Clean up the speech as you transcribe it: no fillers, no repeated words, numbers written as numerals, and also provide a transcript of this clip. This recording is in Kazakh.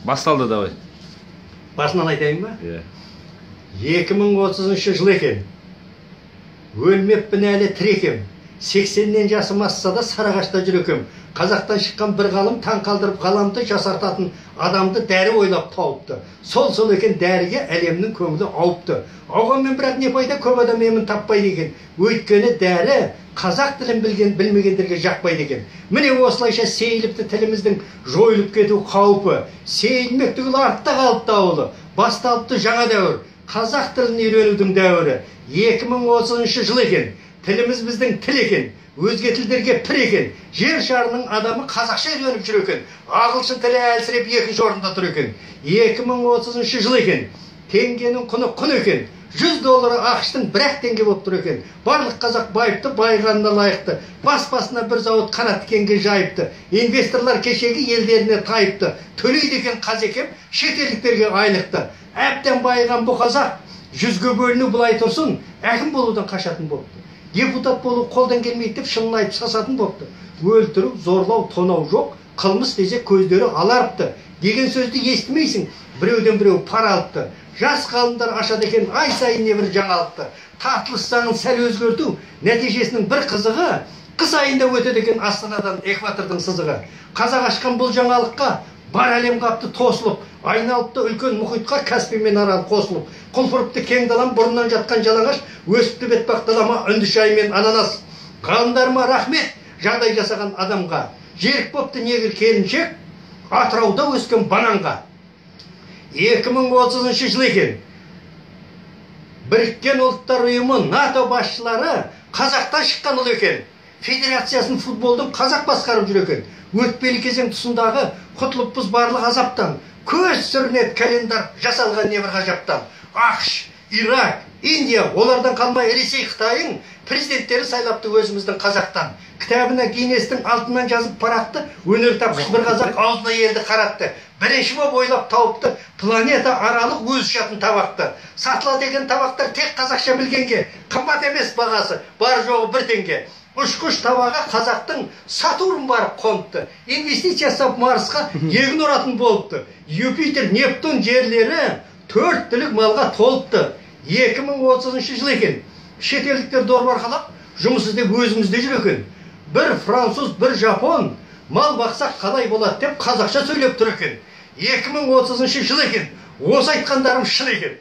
Басталды, давай. Басынан айтайын ба? Иә. 2030 жыл екен. Өлмеппін әлі, тірі екем. 80-нен жасым асса да, Сарыағашта жүр екем. Қазақтан шыққан бір ғалым таң қалдырып ғаламды, жасартатын адамды дәрі ойлап тауыпты. Сол екен, дәріге әлемнің көңілі ауыпты. Ауғанмен бірақ не пайда, көп адам емін таппайды екен. Өйткені дәрі қазақ тілін білген білмегендерге жақпайды екен. Міне, осылайша сейіліпті тіліміздің жойылып кету қаупі. Сейілмек түгіл, артта қалыпты ауылы. Басталыпты жаңа дәуір. Қазақ тілін үйренудің дәуірі. 2030 жыл екен. Тіліміз біздің тіл екен. Өзге тілдерге пір екен. Жер шарының адамы қазақша үйреніп жүр екен. Ағылшын тілі әлсіреп, екінші орында тұр екен. 2030 жыл екен. Теңгенің құны құн екен. 100 доллары АҚШ-тың 1-ақ теңге болып тұр екен. Барлық қазақ байыпты, байығанына лайықты. Бас басына бір зауыт қанат кеңге жайыпты. Инвесторлар кешегі елдеріне тайыпты. Төлейді екен қазекем шетелдіктерге айлықты. Әбден байыған бұл қазақ 100-ге бөліну былай тұрсын, әкім болудан қашатын болыпты. Депутат болу қолдан келмейді деп шынын айтып сасатын болыпты. Өлтіру, зорлау, тонау жоқ, қылмыс десе, көздері аларыпты. Деген сөзді естімейсің, біреуден біреу пара алыпты. Жас ғалымдар ашады екен ай сайын небір жаңалықты. Тартылыс заңын сәл өзгерту нәтижесінің бір қызығы: қыс айында өтеді екен Астанадан экватордың сызығы. Қазақ ашқан бұл жаңалыққа бар әлем қапты тосылып, айналыпты үлкен мұхитқа Каспий мен Арал қосылып. Құлпырыпты кең далам бұрыннан жатқан жалаңаш, өсіпті бетпақ далама үнді шайы мен ананас. Ғалымдарыма рахмет, жағдай жасаған адамға. Жерік бопты негр келіншек Атырауда өскен бананға. 2030 жыл екен. Біріккен Ұлттар Ұйымы, НАТО басшылары қазақтан шыққан ұл екен. Федерациясын футболдың қазақ басқарып жүр екен. Өтпелі кезең тұсындағы құтылыппыз барлық азаптан. Көз сүрінеді календар жасалған небір ғажаптан. АҚШ, Ирак, Индия, олардан қалмай Ресей, Қытайың президенттері сайлапты өзіміздің қазақтан. Кітабына Гиннестің алтыннан жазып парақты, өнертапқыш бір қазақ аузына елді қаратты. Бірінші боп ойлап тауыпты планета аралық өз ұшатын табақты. Сатылады деген табақтар тек қазақша білгенге, қымбат емес бағасы, бар жоғы 1 теңге. Ұшқыш табаға қазақтың Сатурн барып қоныпты. Инвестиция жасап, Марсқа егін оратын болыпты. Юпитер, Нептун жерлері төрт түлік малға толыпты. 2030 жыл екен. Шетелдіктер дорба арқалап, жұмыс іздеп өзімізде жүр екен. Бір француз, бір жапон мал бақсақ қалай болады деп қазақша сөйлеп тұр екен. 2030 жыл екен. Осы айтқандарым шын екен.